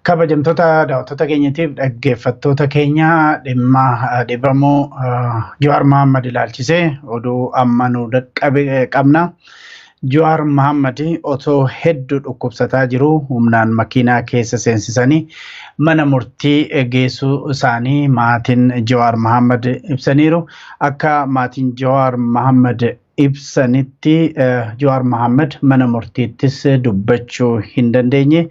Kabajamtoota daawwattoota keenyatiif dhaggeeffattoota keenya dhimma dhibamuu Jawaar Mohaammed ilaalchisee oduu amma nu dhaqqabe qabna. Jawaar Mohaammed otoo hedduu dhukkubsataa jiru humnaan makiinaa keessa seensisanii mana murtii geessuu isaanii maatiin Jawaar Mohaammed ibsaniiru. Akka maatiin Jawaar Mohaammed ibsanitti Jawaar Mohaammed mana murtiittis dubbachuu hin dandeenye.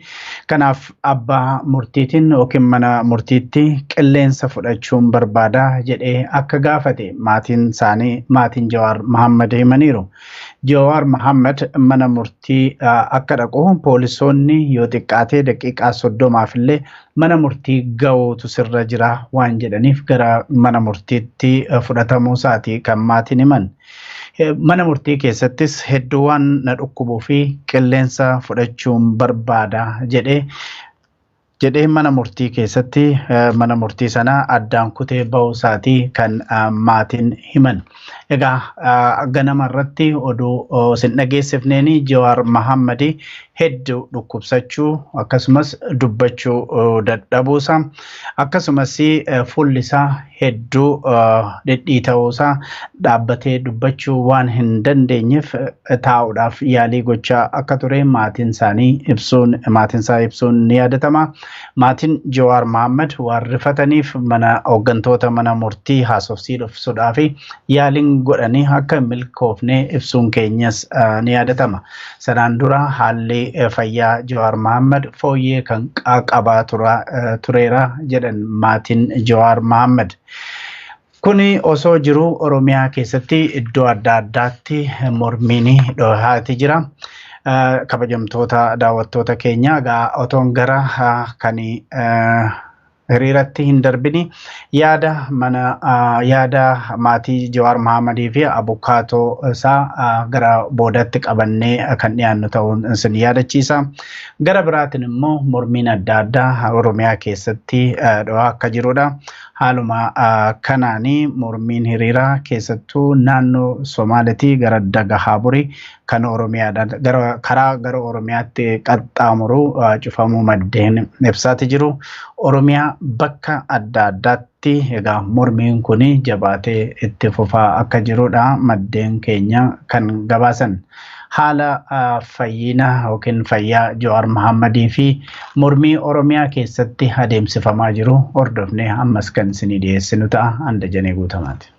Kanaaf abbaa murtiitiin yookiin mana murtiitti qilleensa fudhachuun barbaada jedhee akka gaafate maatiin isaanii maatiin Jawaar Mohaammed himaniiru. Jawaar Mohaammed mana murtii akka dhaqu poolisoonni yoo xiqqaate daqiiqaa 30f illee mana murtii ga'uutu sirra jira waan jedhaniif gara mana murtiitti fudhatamuu isaati kan maatiin himan. Mana murtii keessattis hedduu waan na dhukkubuu fi qilleensa fudhachuun barbaada jedhee mana murtii keessatti mana murtii sana addaan kutee ba'uu isaatii kan maatiin himan. Egaa ganama irratti oduu isin dhageessifneen Jawaar Mohaammed hedduu dhukkubsachuu akkasumas dubbachuu dadhabuusaa akkasumas fuulli isaa hedduu dhidhiita'uusaa dhaabbatee dubbachuu waan hin dandeenyeef taa'uudhaaf yaalii gochaa akka ture maatiin isaanii ibsuun maatiin isaa ibsuun ni yaadatama. Maatiin Jawaar Mohaammed waan rifataniif mana hooggantoota mana murtii haasofsiisuudhaaf yaaliin godhanii akka hin milkoofne ibsuun keenyas ni yaadatama. Sanaan dura haalli fayyaa Jawaar Mohaammed fooyyee kan qabaa tureera jedhan maatiin Jawaar Mohaammed. Kuni osoo jiru Oromiyaa keessatti iddoo adda addaatti mormiin dhohaati jira. Kabajamtoota daawwattoota keenya egaa otoon gara kan hiriiratti hin darbini yaada mana yaada maatii Jawaar Mohaammadii fi abukaatoo isaa gara boodatti qabannee kan dhiyaannu ta'uun isin yaadachiisa. Gara biraatiin immoo mormiin adda addaa Oromiyaa keessatti dho'aa akka jirudha. Haaluma kanaanii mormiin hiriiraa keessattuu naannoo Somaalitii gara Dagahaaburi kan Oromiyaadhaan gara karaa gara Oromiyaatti qaxxaamuru cufamuu maddeen ibsaati jiru. Oromiyaa bakka adda addaatti egaa mormiin kun jabaatee itti fufaa akka jirudha maddeen keenya kan gabaasan. Haala fayyina yookiin fayyaa Jawaar Mohaammadii fi mormii Oromiyaa keessatti adeemsifamaa jiru hordofnee ammas kan isinii dhiyeessinu ta'a. Anda Janee Guutamaati.